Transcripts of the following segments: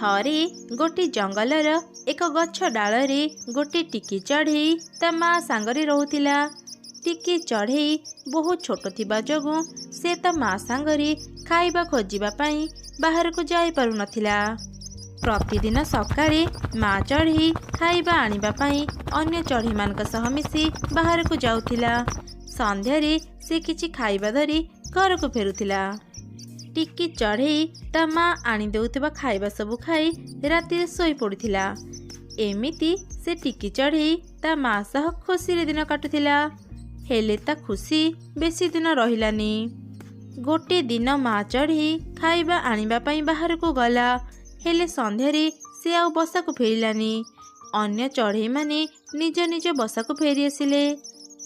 ଥରେ ଗୋଟେ ଜଙ୍ଗଲର ଏକ ଗଛ ଡାଳରେ ଗୋଟେ ଟିକି ଚଢ଼େଇ ତା ମା ସାଙ୍ଗରେ ରହୁଥିଲା। ଟିକି ଚଢ଼େଇ ବହୁତ ଛୋଟ ଥିବା ଯୋଗୁଁ ସେ ତା ମା ସାଙ୍ଗରେ ଖାଇବା ଖୋଜିବା ପାଇଁ ବାହାରକୁ ଯାଇପାରୁନଥିଲା। ପ୍ରତିଦିନ ସକାଳେ ମା ଚଢ଼େଇ ଖାଇବା ଆଣିବା ପାଇଁ ଅନ୍ୟ ଚଢ଼େଇମାନଙ୍କ ସହ ମିଶି ବାହାରକୁ ଯାଉଥିଲା। ସନ୍ଧ୍ୟାରେ ସେ କିଛି ଖାଇବା ଧରି ଘରକୁ ଫେରୁଥିଲା। ଟିକି ଚଢ଼େଇ ତା ମା ଆଣିଦେଉଥିବା ଖାଇବା ସବୁ ଖାଇ ରାତିରେ ଶୋଇପଡ଼ୁଥିଲା। ଏମିତି ସେ ଟିକି ଚଢ଼େଇ ତା ମା ସହ ଖୁସିରେ ଦିନ କାଟୁଥିଲା। ହେଲେ ତା ଖୁସି ବେଶୀ ଦିନ ରହିଲାନି। ଗୋଟେ ଦିନ ମା ଚଢ଼େଇ ଖାଇବା ଆଣିବା ପାଇଁ ବାହାରକୁ ଗଲା, ହେଲେ ସନ୍ଧ୍ୟାରେ ସେ ଆଉ ବସାକୁ ଫେରିଲାନି। ଅନ୍ୟ ଚଢ଼େଇମାନେ ନିଜ ନିଜ ବସାକୁ ଫେରିଆସିଲେ।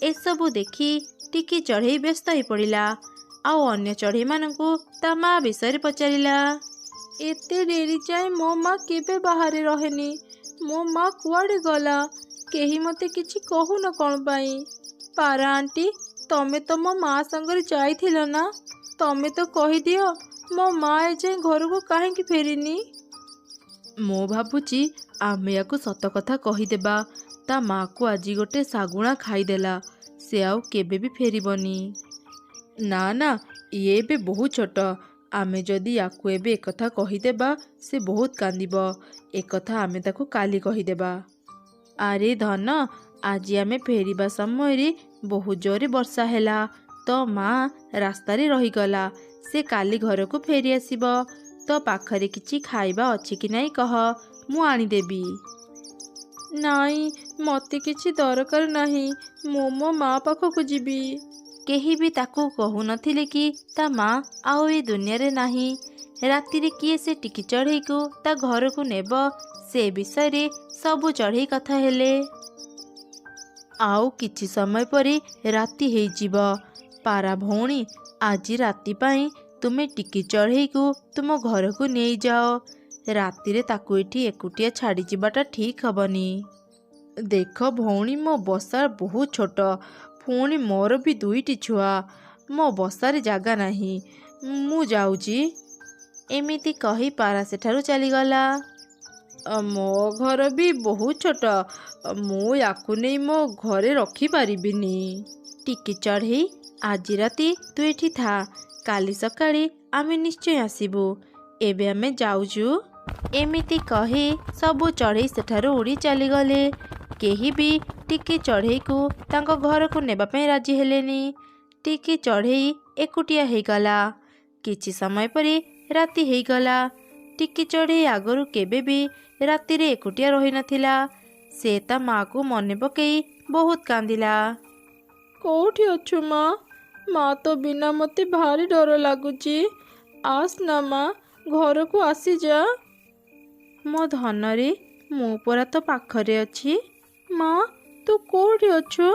ଏସବୁ ଦେଖି ଟିକି ଚଢ଼େଇ ବ୍ୟସ୍ତ ହୋଇପଡ଼ିଲା ଆଉ ଅନ୍ୟ ଚଢ଼େଇମାନଙ୍କୁ ତା ମା ବିଷୟରେ ପଚାରିଲା। ଏତେ ଡେରି ଯାଏଁ ମୋ ମା କେବେ ବାହାରେ ରହେନି। ମୋ ମା କୁଆଡ଼େ ଗଲା? କେହି ମୋତେ କିଛି କହୁନ କ'ଣ ପାଇଁ? ପାରା ଆଣ୍ଟି, ତମେ ତ ମୋ ମା ସାଙ୍ଗରେ ଯାଇଥିଲ ନା? ତମେ ତ କହିଦିଅ ମୋ ମା ଏଯାଏଁ ଘରକୁ କାହିଁକି ଫେରିନି? ମୁଁ ଭାବୁଛି ଆମେ ୟାକୁ ସତ କଥା କହିଦେବା। ତା ମାଆକୁ ଆଜି ଗୋଟେ ଶାଗୁଣା ଖାଇଦେଲା, ସେ ଆଉ କେବେ ବି ଫେରିବନି। ନା ନା, ଇଏ ଏବେ ବହୁତ ଛୋଟ। ଆମେ ଯଦି ୟାକୁ ଏବେ ଏକଥା କହିଦେବା ସେ ବହୁତ କାନ୍ଦିବ। ଏକଥା ଆମେ ତାକୁ କାଲି କହିଦେବା। ଆରେ ଧନ, ଆଜି ଆମେ ଫେରିବା ସମୟରେ ବହୁତ ଜୋରେ ବର୍ଷା ହେଲା, ତ ମା ରାସ୍ତାରେ ରହିଗଲା। ସେ କାଲି ଘରକୁ ଫେରିଆସିବ। ତୋ ପାଖରେ କିଛି ଖାଇବା ଅଛି କି ନାହିଁ କହ, ମୁଁ ଆଣିଦେବି। ନାଇଁ, ମୋତେ କିଛି ଦରକାର ନାହିଁ। ମୁଁ ମୋ ମା ପାଖକୁ ଯିବି। କେହି ବି ତାକୁ କହୁନଥିଲେ କି ତା ମା ଆଉ ଏ ଦୁନିଆରେ ନାହିଁ। ରାତିରେ କିଏ ସେ ଟିକି ଚଢ଼େଇକୁ ତା ଘରକୁ ନେବ ସେ ବିଷୟରେ ସବୁ ଚଢ଼େଇ କଥା ହେଲେ। ଆଉ କିଛି ସମୟ ପରେ ରାତି ହେଇଯିବ। ପାରା ଭଉଣୀ, ଆଜି ରାତି ପାଇଁ ତୁମେ ଟିକି ଚଢ଼େଇକୁ ତୁମ ଘରକୁ ନେଇଯାଅ। ରାତିରେ ତାକୁ ଏଠି ଏକୁଟିଆ ଛାଡ଼ିଯିବାଟା ଠିକ୍ ହେବନି। ଦେଖ ଭଉଣୀ, ମୋ ବସା ବହୁତ ଛୋଟ, ପୁଣି ମୋର ବି 2ଟି ଛୁଆ। ମୋ ବସାରେ ଜାଗା ନାହିଁ। ମୁଁ ଯାଉଛି। ଏମିତି କହି ପାରା ସେଠାରୁ ଚାଲିଗଲା। ମୋ ଘର ବି ବହୁତ ଛୋଟ, ମୁଁ ୟାକୁ ନେଇ ମୋ ଘରେ ରଖିପାରିବିନି। ଟିକି ଚଢ଼େଇ, ଆଜି ରାତି ତୁ ଏଠି ଥା। କାଲି ସକାଳେ ଆମେ ନିଶ୍ଚୟ ଆସିବୁ। ଏବେ ଆମେ ଯାଉଛୁ। ଏମିତି କହି ସବୁ ଚଢ଼େଇ ସେଠାରୁ ଉଡ଼ି ଚାଲିଗଲେ। କେହି ବି ଟିକି ଚଢ଼େଇକୁ ତାଙ୍କ ଘରକୁ ନେବା ପାଇଁ ରାଜି ହେଲେନି। ଟିକି ଚଢ଼େଇ ଏକୁଟିଆ ହେଇଗଲା। କିଛି ସମୟ ପରେ ରାତି ହେଇଗଲା। ଟିକି ଚଢ଼େଇ ଆଗରୁ କେବେ ବି ରାତିରେ ଏକୁଟିଆ ରହିନଥିଲା। ସେ ତା ମାଆକୁ ମନେ ପକେଇ ବହୁତ କାନ୍ଦିଲା। କୋଉଠି ଅଛୁ ମା? ମା, ତୋ ବିନା ମୋତେ ଭାରି ଡର ଲାଗୁଛି। ଆସ ନା ମା, ଘରକୁ ଆସିଯା। ମୋ ଧନରେ, ମୁଁ ପରା ତୋ ପାଖରେ ଅଛି। ମା, ତୁ କୋଉଠି ଅଛୁ?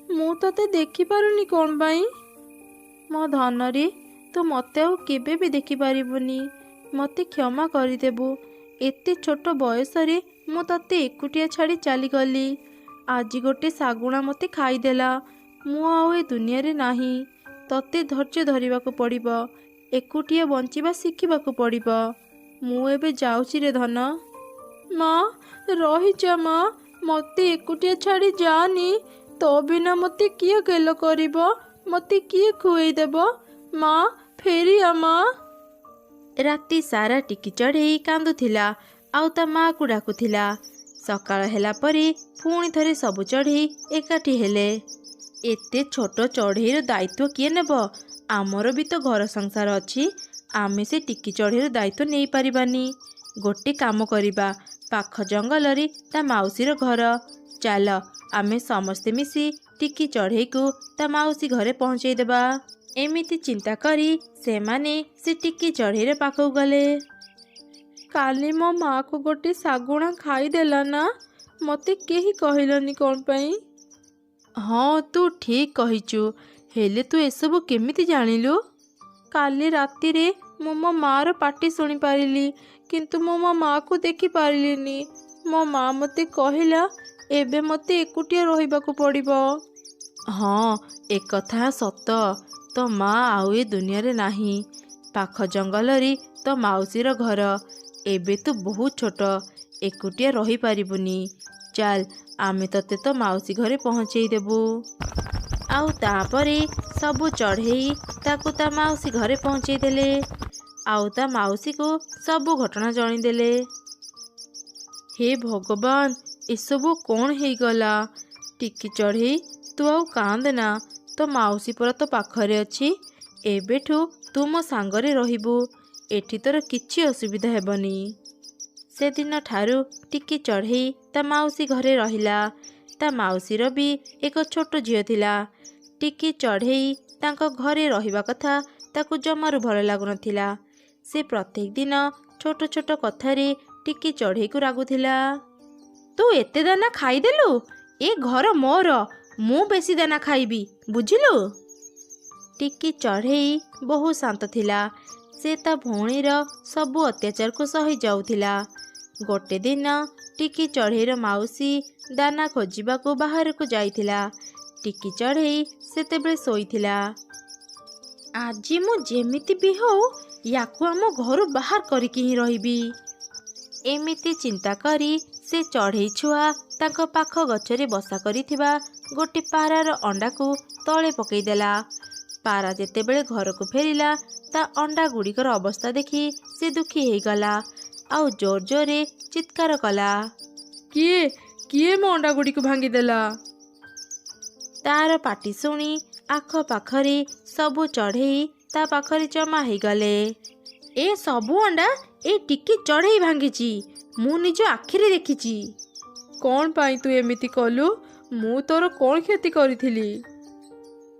ମୁଁ ତତେ ଦେଖିପାରୁନି କ'ଣ ପାଇଁ? ମୋ ଧନରେ, ତୁ ମୋତେ ଆଉ କେବେ ବି ଦେଖିପାରିବୁନି। ମୋତେ କ୍ଷମା କରିଦେବୁ। ଏତେ ଛୋଟ ବୟସରେ ମୁଁ ତତେ ଏକୁଟିଆ ଛାଡ଼ି ଚାଲିଗଲି। ଆଜି ଗୋଟେ ଶାଗୁଣା ମୋତେ ଖାଇଦେଲା। ମୁଁ ଆଉ ଏ ଦୁନିଆରେ ନାହିଁ। ତତେ ଧୈର୍ଯ୍ୟ ଧରିବାକୁ ପଡ଼ିବ, ଏକୁଟିଆ ବଞ୍ଚିବା ଶିଖିବାକୁ ପଡ଼ିବ। ମୁଁ ଏବେ ଯାଉଛି ରେ ଧନ। ମା, ରହିଯା ମା, ମୋତେ ଏକୁଟିଆ ଛାଡ଼ି ଯାନି। ତୋ ବିନା ମୋତେ କିଏ ଗେଲ କରିବ? ମୋତେ କିଏ ଖୁଏଇ ଦେବ? ମା, ଫେରିଆ ମା। ରାତି ସାରା ଟିକି ଚଢ଼େଇ କାନ୍ଦୁଥିଲା ଆଉ ତା ମାଆକୁ ଡାକୁଥିଲା। ସକାଳ ହେଲା ପରେ ପୁଣି ଥରେ ସବୁ ଚଢ଼େଇ ଏକାଠି ହେଲେ। ଏତେ ଛୋଟ ଚଢ଼େଇର ଦାୟିତ୍ୱ କିଏ ନେବ? ଆମର ବି ତ ଘର ସଂସାର ଅଛି। ଆମେ ସେ ଟିକି ଚଢ଼େଇର ଦାୟିତ୍ୱ ନେଇପାରିବାନି। ଗୋଟେ କାମ କରିବା, ପାଖ ଜଙ୍ଗଲରେ ତା ମାଉସୀର ଘର। ଚାଲ ଆମେ ସମସ୍ତେ ମିଶି ଟିକି ଚଢ଼େଇକୁ ତା ମାଉସୀ ଘରେ ପହଞ୍ଚେଇ ଦେବା। ଏମିତି ଚିନ୍ତା କରି ସେମାନେ ସେ ଟିକି ଚଢ଼େଇର ପାଖକୁ ଗଲେ। କାଲି ମୋ ମାଆକୁ ଗୋଟେ ଶାଗୁଣା ଖାଇଦେଲା ନା? ମୋତେ କେହି କହିଲନି କ'ଣ ପାଇଁ? ହଁ, ତୁ ଠିକ୍ କହିଛୁ। ହେଲେ ତୁ ଏସବୁ କେମିତି ଜାଣିଲୁ? କାଲି ରାତିରେ ମୁଁ ମୋ ମାଆର ପାଟି ଶୁଣିପାରିଲି, କିନ୍ତୁ ମୁଁ ମୋ ମାଆକୁ ଦେଖିପାରିଲିନି। ମୋ ମା ମୋତେ କହିଲା ଏବେ ମୋତେ ଏକୁଟିଆ ରହିବାକୁ ପଡ଼ିବ। ହଁ, ଏକଥା ସତ। ତୋ ମା ଆଉ ଏ ଦୁନିଆରେ ନାହିଁ। ପାଖ ଜଙ୍ଗଲରେ ତୋ ମାଉସୀର ଘର। ଏବେ ତୁ ବହୁତ ଛୋଟ, ଏକୁଟିଆ ରହିପାରିବୁନି। ଚାଲ, ଆମେ ତତେ ତୋ ମାଉସୀ ଘରେ ପହଞ୍ଚେଇ ଦେବୁ। ଆଉ ତାପରେ ସବୁ ଚଢ଼େଇ ତାକୁ ତା ମାଉସୀ ଘରେ ପହଞ୍ଚେଇ ଦେଲେ ଆଉ ତା ମାଉସୀକୁ ସବୁ ଘଟଣା ଜଣେଇଦେଲେ। ହେ ଭଗବାନ, ଏସବୁ କ'ଣ ହେଇଗଲା? ଟିକି ଚଢ଼େଇ, ତୁ ଆଉ କାନ୍ଦେନା। ତୋ ମାଉସୀ ପରା ତୋ ପାଖରେ ଅଛି। ଏବେଠୁ ତୁ ମୋ ସାଙ୍ଗରେ ରହିବୁ, ଏଠି ତୋର କିଛି ଅସୁବିଧା ହେବନି। ସେଦିନ ଠାରୁ ଟିକି ଚଢ଼େଇ ତା ମାଉସୀ ଘରେ ରହିଲା। ତା ମାଉସୀର ବି ଏକ ଛୋଟ ଝିଅ ଥିଲା। ଟିକି ଚଢ଼େଇ ତାଙ୍କ ଘରେ ରହିବା କଥା ତାକୁ ଜମାରୁ ଭଲ ଲାଗୁନଥିଲା। ସେ ପ୍ରତ୍ୟେକ ଦିନ ଛୋଟ ଛୋଟ କଥାରେ ଟିକି ଚଢ଼େଇକୁ ରାଗୁଥିଲା। ତୁ ଏତେ ଦାନା ଖାଇଦେଲୁ? ଏ ଘର ମୋର, ମୁଁ ବେଶୀ ଦାନା ଖାଇବି, ବୁଝିଲୁ? ଟିକି ଚଢ଼େଇ ବହୁତ ଶାନ୍ତ ଥିଲା। ସେ ତା ଭଉଣୀର ସବୁ ଅତ୍ୟାଚାରକୁ ସହି ଯାଉଥିଲା। ଗୋଟେ ଦିନ ଟିକି ଚଢ଼େଇର ମାଉସୀ ଦାନା ଖୋଜିବାକୁ ବାହାରକୁ ଯାଇଥିଲା। ଟିକି ଚଢ଼େଇ ସେତେବେଳେ ଶୋଇଥିଲା। ଆଜି ମୁଁ ଯେମିତି ବି ହଉ ୟାକୁ ଆମ ଘରୁ ବାହାର କରିକି ହିଁ ରହିବି। ଏମିତି ଚିନ୍ତା କରି ସେ ଚଢ଼େଇ ଛୁଆ ତାଙ୍କ ପାଖ ଗଛରେ ବସା କରିଥିବା ଗୋଟେ ପାରାର ଅଣ୍ଡାକୁ ତଳେ ପକେଇଦେଲା। ପାରା ଯେତେବେଳେ ଘରକୁ ଫେରିଲା, ତା ଅଣ୍ଡା ଗୁଡ଼ିକର ଅବସ୍ଥା ଦେଖି ସେ ଦୁଃଖୀ ହେଇଗଲା ଆଉ ଜୋର ଜୋରରେ ଚିତ୍କାର କଲା, କିଏ କିଏ ମୋ ଅଣ୍ଡା ଗୁଡ଼ିକୁ ଭାଙ୍ଗିଦେଲା? ତାର ପାଟି ଶୁଣି ଆଖପାଖରେ ସବୁ ଚଢ଼େଇ ତା ପାଖରେ ଜମା ହେଇଗଲେ। ଏ ସବୁ ଅଣ୍ଡା ଏଇ ଟିକି ଚଢ଼େଇ ଭାଙ୍ଗିଛି, ମୁଁ ନିଜ ଆଖିରେ ଦେଖିଛି। କ'ଣ ପାଇଁ ତୁ ଏମିତି କଲୁ? ମୁଁ ତୋର କ'ଣ କ୍ଷତି କରିଥିଲି?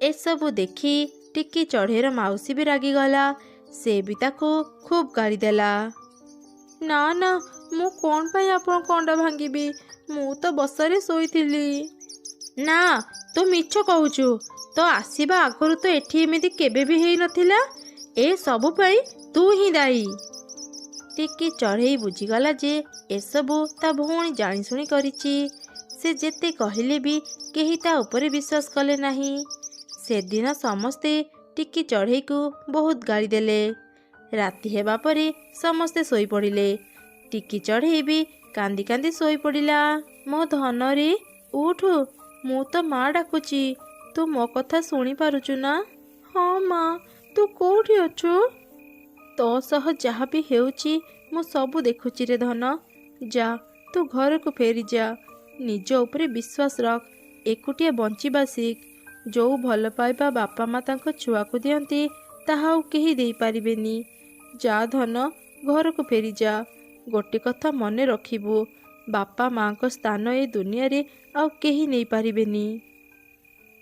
ଏସବୁ ଦେଖି ଟିକି ଚଢ଼େଇର ମାଉସୀ ବି ରାଗିଗଲା। ସେ ବି ତାକୁ ଖୁବ୍ ଗାଳିଦେଲା। ନା ନା, ମୁଁ କ'ଣ ପାଇଁ ଆପଣଙ୍କ ଅଣ୍ଡା ଭାଙ୍ଗିବି? ମୁଁ ତ ବସାରେ ଶୋଇଥିଲି। ନା, ତୁ ମିଛ କହୁଛୁ। ତୋ ଆସିବା ଆଗରୁ ତ ଏଠି ଏମିତି କେବେ ବି ହେଇନଥିଲା। ଏ ସବୁ ପାଇଁ ତୁ ହିଁ ଦାୟୀ। ଟିକି ଚଢ଼େଇ ବୁଝିଗଲା ଯେ ଏସବୁ ତା ଭଉଣୀ ଜାଣିଶୁଣି କରିଛି। ସେ ଯେତେ କହିଲେ ବି କେହି ତା ଉପରେ ବିଶ୍ୱାସ କଲେ ନାହିଁ। ସେଦିନ ସମସ୍ତେ ଟିକି ଚଢ଼େଇକୁ ବହୁତ ଗାଳି ଦେଲେ। ରାତି ହେବା ପରେ ସମସ୍ତେ ଶୋଇପଡ଼ିଲେ। ଟିକି ଚଢ଼େଇ ବି କାନ୍ଦି କାନ୍ଦି ଶୋଇପଡ଼ିଲା। ମୋ ଧନରେ, ଉଠୁ, ମୁଁ ତ ମା ଡାକୁଛି। ତୁ ମୋ କଥା ଶୁଣିପାରୁଛୁ ନା? ହଁ ମା, ତୁ କୋଉଠି ଅଛୁ? ତୋ ସହ ଯାହା ବି ହେଉଛି ମୁଁ ସବୁ ଦେଖୁଛି ରେ ଧନ। ଯା, ତୁ ଘରକୁ ଫେରିଯା। ନିଜ ଉପରେ ବିଶ୍ୱାସ ରଖ, ଏକୁଟିଆ ବଞ୍ଚିବା ଶିଖ। ଯୋଉ ଭଲ ପାଇବା ବାପା ମା ତାଙ୍କ ଛୁଆକୁ ଦିଅନ୍ତି, ତାହା ଆଉ କେହି ଦେଇପାରିବେନି। ଯା ଧନ, ଘରକୁ ଫେରିଯା। ଗୋଟେ କଥା ମନେ ରଖିବୁ, ବାପା ମାଙ୍କ ସ୍ଥାନ ଏ ଦୁନିଆରେ ଆଉ କେହି ନେଇପାରିବେନି।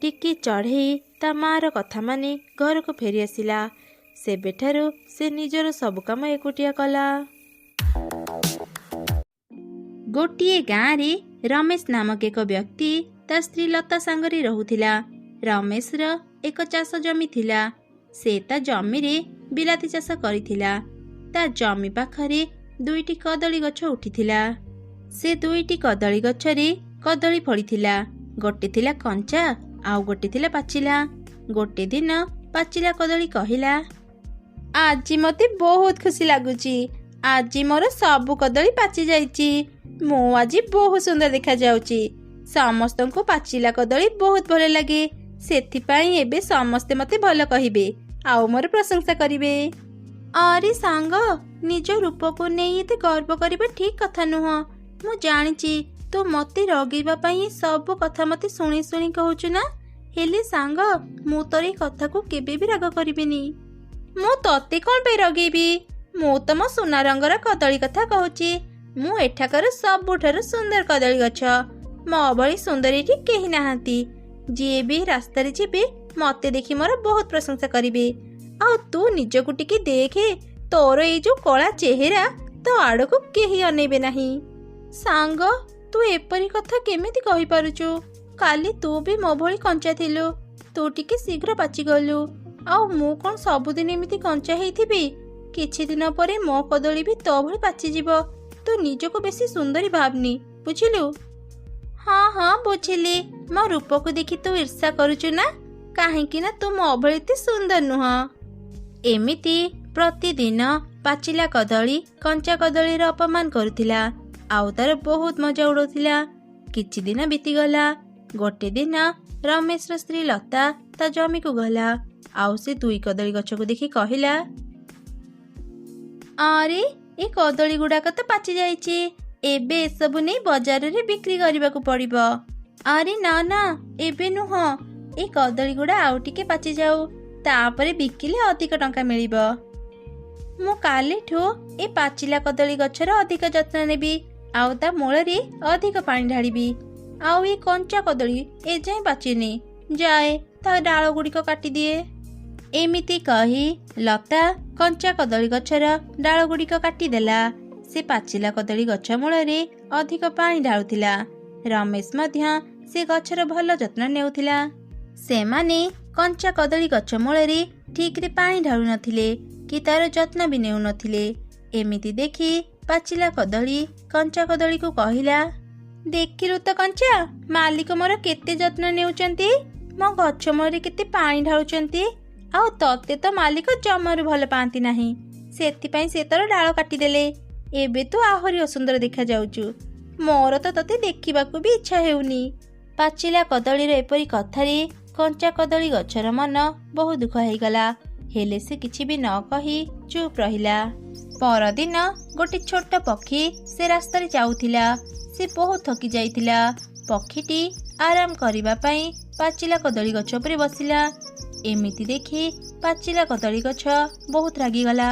ଟିକି ଚଢ଼େଇ ତା ମାର କଥା ମାନି ଘରକୁ ଫେରିଆସିଲା। ସେବେଠାରୁ ସେ ନିଜର ସବୁ କାମ ଏକୁଟିଆ କଲା। ଗୋଟିଏ ଗାଁରେ ରମେଶ ନାମକ ଏକ ବ୍ୟକ୍ତି ତା ସ୍ତ୍ରୀ ଲତା ସାଙ୍ଗରେ ରହୁଥିଲା। ରମେଶର ଏକ ଚାଷ ଜମି ଥିଲା। ସେ ତା ଜମିରେ ବିଲାତି ଚାଷ କରିଥିଲା। ତା ଜମି ପାଖରେ ଦୁଇଟି କଦଳୀ ଗଛ ଉଠିଥିଲା। ସେ ଦୁଇଟି କଦଳୀ ଗଛରେ କଦଳୀ ଫଳିଥିଲା। ଗୋଟେ ଥିଲା କଞ୍ଚା ଆଉ ଗୋଟେ ଥିଲା ପାଚିଲା। ଗୋଟେ ଦିନ ପାଚିଲା କଦଳୀ କହିଲା, ଆଜି ମୋତେ ବହୁତ ଖୁସି ଲାଗୁଛି। ଆଜି ମୋର ସବୁ କଦଳୀ ପାଚି ଯାଇଛି। ମୁଁ ଆଜି ବହୁତ ସୁନ୍ଦର ଦେଖାଯାଉଛି। ସମସ୍ତଙ୍କୁ ପାଚିଲା କଦଳୀ ବହୁତ ଭଲ ଲାଗେ। ସେଥିପାଇଁ ଏବେ ସମସ୍ତେ ମୋତେ ଭଲ କହିବେ ଆଉ ମୋର ପ୍ରଶଂସା କରିବେ। ଆରେ ସାଙ୍ଗ, ନିଜ ରୂପକୁ ନେଇ ଏତେ ଗର୍ବ କରିବା ଠିକ୍ କଥା ନୁହଁ। ମୁଁ ଜାଣିଛି ତୁ ମୋତେ ରଗେଇବା ପାଇଁ ଏ ସବୁ କଥା ମୋତେ ଶୁଣି ଶୁଣି କହୁଛୁ ନା? ହେଲେ ସାଙ୍ଗ, ମୁଁ ତୋର ଏଇ କଥାକୁ କେବେ ବି ରାଗ କରିବିନି। ମୁଁ ତତେ କ'ଣ ପାଇଁ ରଗେଇବି? ମୁଁ ତ ମୋ ସୁନା ରଙ୍ଗର କଦଳୀ କଥା କହୁଛି। ମୁଁ ଏଠାକାର ସବୁଠାରୁ ସୁନ୍ଦର କଦଳୀ ଗଛ। ମୋ ଭଳି ସୁନ୍ଦର ଏଠି କେହି ନାହାନ୍ତି। ଯିଏ ବି ରାସ୍ତାରେ ଯିବେ ମତେ ଦେଖି ମୋର ବହୁତ ପ୍ରଶଂସା କରିବେ। ଆଉ ତୁ ନିଜକୁ ଟିକେ ଦେଖେ, ତୋର ଏଇ ଯୋଉ କଳା ଚେହେରା, ତୋ ଆଡ଼କୁ କେହି ଅନେଇବେ ନାହିଁ। ସାଙ୍ଗ, ତୁ ଏପରି କଥା କେମିତି କହିପାରୁଛୁ? କାଲି ତୁ ବି ମୋ ଭଳି କଞ୍ଚା ଥିଲୁ, ତୁ ଟିକେ ଶୀଘ୍ର ପାଚିଗଲୁ। ଆଉ ମୁଁ କ'ଣ ସବୁଦିନ ଏମିତି କଞ୍ଚା ହେଇଥିବି? କିଛି ଦିନ ପରେ ମୋ କଦଳୀ ବି ତୋ ଭଳି ପାଚିଯିବ। ତୁ ନିଜକୁ ବେଶୀ ସୁନ୍ଦରୀ ଭାବନି, ବୁଝିଲୁ? ହଁ ହଁ, ବୁଝିଲି। ମୋ ରୂପକୁ ଦେଖି ତୁ ଈର୍ଷା କରୁଛୁ ନା? କାହିଁକି ନା ତୁ ମୋ ଭଳି ଏତେ ସୁନ୍ଦର ନୁହଁ। ଏମିତି ପ୍ରତିଦିନ ପାଚିଲା କଦଳୀ କଞ୍ଚା କଦଳୀର ଅପମାନ କରୁଥିଲା ଆଉ ତାର ବହୁତ ମଜା ଉଡଉଥିଲା। କିଛି ଦିନ ବିତିଗଲା। ଗୋଟେ ଦିନ ରମେଶର ସ୍ତ୍ରୀ ଲତା ତା ଜମିକୁ ଗଲା ଆଉ ସେ ଦୁଇ କଦଳୀ ଗଛକୁ ଦେଖି କହିଲା, ଆରେ ଏ କଦଳୀ ଗୁଡାକ ତ ପାଚି ଯାଇଛି, ଏବେ ଏସବୁ ନେଇ ବଜାରରେ ବିକ୍ରି କରିବାକୁ ପଡିବ। ଆରେ ନା ନା, ଏବେ ନୁହଁ, ଏ କଦଳୀ ଗୁଡା ଆଉ ଟିକେ ପାଚି ଯାଉ, ତାପରେ ବିକିଲେ ଅଧିକ ଟଙ୍କା ମିଳିବ। ମୁଁ କାଲିଠୁ ଏ ପାଚିଲା କଦଳୀ ଗଛର ଅଧିକ ଯତ୍ନ ନେବି ଆଉ ତା ମୂଳରେ ଅଧିକ ପାଣି ଢାଳିବି। ଆଉ ଏ କଞ୍ଚା କଦଳୀ ଏଯାଏଁ ପାଚିନି, ଯାଏ ତା ଡାଳ ଗୁଡ଼ିକ କାଟିଦିଏ। ଏମିତି କହି ଲତା କଞ୍ଚା କଦଳୀ ଗଛର ଡାଳ ଗୁଡ଼ିକ କାଟିଦେଲା। ସେ ପାଚିଲା କଦଳୀ ଗଛ ମୂଳରେ ଅଧିକ ପାଣି ଢାଳୁଥିଲା। ରମେଶ ମଧ୍ୟ ସେ ଗଛର ଭଲ ଯତ୍ନ ନେଉଥିଲା। ସେମାନେ କଞ୍ଚା କଦଳୀ ଗଛ ମୂଳରେ ଠିକରେ ପାଣି ଢାଳୁନଥିଲେ କି ତାର ଯତ୍ନ ବି ନେଉନଥିଲେ। ଏମିତି ଦେଖି ପାଚିଲା କଦଳୀ କଞ୍ଚା କଦଳୀକୁ କହିଲା, ଦେଖିଲୁ ତ କଞ୍ଚା, ମାଲିକ ମୋର କେତେ ଯତ୍ନ ନେଉଛନ୍ତି, ମୋ ଗଛ ମୂଳରେ କେତେ ପାଣି ଢାଳୁଛନ୍ତି। ଆଉ ତତେ ତ ମାଲିକ ଜମାରୁ ଭଲ ପାଆନ୍ତି ନାହିଁ, ସେଥିପାଇଁ ସେ ତୋର ଡାଳ କାଟିଦେଲେ। ଏବେ ତୁ ଆହୁରି ଅସୁନ୍ଦର ଦେଖାଯାଉଛୁ, ମୋର ତ ତତେ ଦେଖିବାକୁ ବି ଇଚ୍ଛା ହେଉନି। ପାଚିଲା କଦଳୀର ଏପରି କଥାରେ କଞ୍ଚା କଦଳୀ ଗଛର ମନ ବହୁତ ଦୁଃଖ ହେଇଗଲା। ହେଲେ ସେ କିଛି ବି ନ କହି ଚୁପ୍ ରହିଲା। ପରଦିନ ଗୋଟେ ଛୋଟ ପକ୍ଷୀ ସେ ରାସ୍ତାରେ ଯାଉଥିଲା। ସେ ବହୁତ ଥକି ଯାଇଥିଲା। ପକ୍ଷୀଟି ଆରାମ କରିବା ପାଇଁ ପାଚିଲା କଦଳୀ ଗଛ ଉପରେ ବସିଲା। ଏମିତି ଦେଖି ପାଚିଲା କଦଳୀ ଗଛ ବହୁତ ରାଗିଗଲା।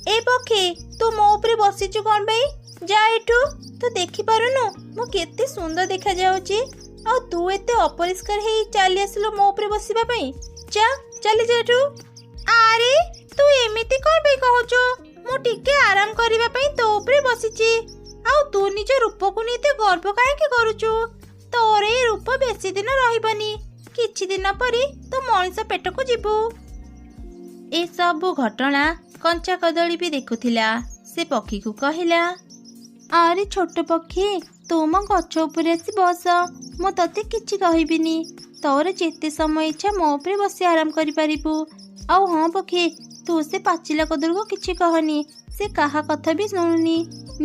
ଏ ପକ୍ଷୀ, ତୁ ମୋ ଉପରେ ବସିଛୁ କଣ ପାଇଁ? ଯା ଏଠୁ, ତୁ ଦେଖିପାରୁନୁ ମୁଁ କେତେ ସୁନ୍ଦର ଦେଖାଯାଉଛି, ଆଉ ତୁ ଏତେ ଅପରିଷ୍କାର ହେଇ ଚାଲି ଆସିଲୁ ମୋ ଉପରେ ବସିବା ପାଇଁ। ଯା, ଚାଲି ଯା ଏଠୁ। ଆରେ ତୁ ଏମିତି କଣ ପାଇଁ କହୁଛୁ? ମୁଁ ଟିକେ ଆରାମ କରିବା ପାଇଁ ତୋ ଉପରେ ବସିଛି, ଆଉ ତୁ ନିଜ ରୂପକୁ ନେଇ ଏତେ ଗର୍ବ କାହିଁକି କରୁଛୁ? ତୋର ଏ ରୂପ ବେଶୀ ଦିନ ରହିବନି, କିଛି ଦିନ ପରେ ତୁ ମଣିଷ ପେଟକୁ ଯିବୁ। ଏସବୁ ଘଟଣା କଞ୍ଚା କଦଳୀ ବି ଦେଖୁଥିଲା। ସେ ପକ୍ଷୀକୁ କହିଲା, ଆରେ ଛୋଟ ପକ୍ଷୀ, ତୁ ମୋ ଗଛ ଉପରେ ଆସି ବସ, ମୁଁ ତତେ କିଛି କହିବିନି। ତୋର ଯେତେ ସମୟ ଇଚ୍ଛା ମୋ ଉପରେ ବସି ଆରାମ କରିପାରିବୁ। ଆଉ ହଁ ପକ୍ଷୀ, ତୁ ସେ ପାଚିଲା କଦଳୀକୁ କିଛି କହନି, ସେ କାହା କଥା ବି ଶୁଣୁନି।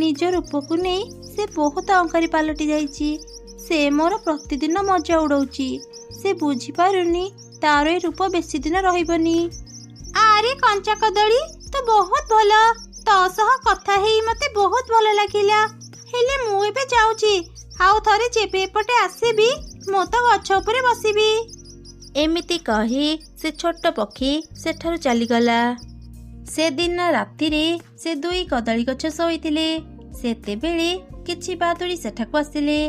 ନିଜ ରୂପକୁ ନେଇ ସେ ବହୁତ ଅହଙ୍କାରୀ ପାଲଟି ଯାଇଛି। ସେ ମୋର ପ୍ରତିଦିନ ମଜା ଉଡଉଛି। ସେ ବୁଝିପାରୁନି ତାର ଏ ରୂପ ବେଶୀ ଦିନ ରହିବନି। ଆରେ କଞ୍ଚା କଦଳୀ, ତୁ ବହୁତ ଭଲ, ତୋ ସହ କଥା ହେଇ ମତେ ବହୁତ ଭଲ ଲାଗିଲା। ହେଲେ ମୁଁ ଏବେ ଯାଉଛି, ଆଉ ଥରେ ଯେବେ ଏପଟେ ଆସିବି ମୁଁ ତ ଗଛ ଉପରେ ବସିବି। ଏମିତି କହି ସେ ଛୋଟ ପକ୍ଷୀ ସେଠାରୁ ଚାଲିଗଲା। ସେଦିନ ରାତିରେ ସେ ଦୁଇ କଦଳୀ ଗଛ ଶୋଇଥିଲେ। ସେତେବେଳେ କିଛି ବାଦୁଡ଼ି ସେଠାକୁ ଆସିଲେ।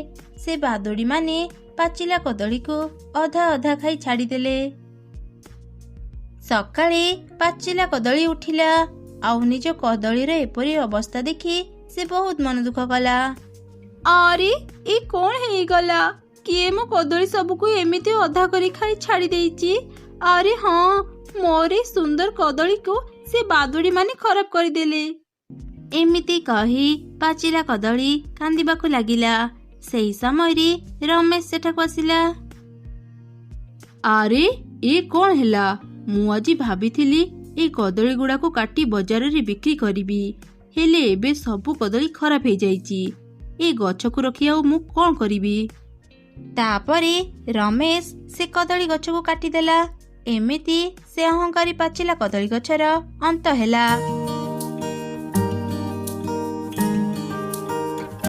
ସେ ବାଦୁଡ଼ି ମାନେ ପାଚିଲା କଦଳୀକୁ ଅଧା ଅଧା ଖାଇ ଛାଡ଼ିଦେଲେ। ସକାଳେ ପାଚିଲା କଦଳୀ ଉଠିଲା ଆଉ ନିଜ କଦଳୀର ଏପରି ଅବସ୍ଥା ଦେଖି ସେ ବହୁତ ମନ ଦୁଃଖ କଲା। ଆରେ ଏ କଣ ହେଇଗଲା? କିଏ ମୋ କଦଳୀ ସବୁକୁ ଏମିତି ଅଧା କରି ଖାଇ ଛାଡ଼ି ଦେଇଛି? ଆରେ ହଁ, ମୋର ଏ ସୁନ୍ଦର କଦଳୀକୁ ସେ ବାଦୁଡ଼ି ମାନେ ଖରାପ କରିଦେଲେ। ଏମିତି କହି ପାଚିଲା କଦଳୀ କାନ୍ଦିବାକୁ ଲାଗିଲା। ସେହି ସମୟରେ ରମେଶ ସେଠାକୁ ଆସିଲା। ଆରେ ଏ କଣ ହେଲା? ମୁଁ ଆଜି ଭାବିଥିଲି ଏ କଦଳୀ ଗୁଡାକୁ କାଟି ବଜାରରେ ବିକ୍ରି କରିବି, ହେଲେ ଏବେ ସବୁ କଦଳୀ ଖରାପ ହେଇଯାଇଛି। ଏ ଗଛକୁ ରଖି ଆଉ ମୁଁ କଣ କରିବି? ତାପରେ ରମେଶ ସେ କଦଳୀ ଗଛକୁ କାଟିଦେଲା। ଏମିତି ସେ ଅହଙ୍କାରୀ ପାଚିଲା କଦଳୀ ଗଛର ଅନ୍ତ ହେଲା।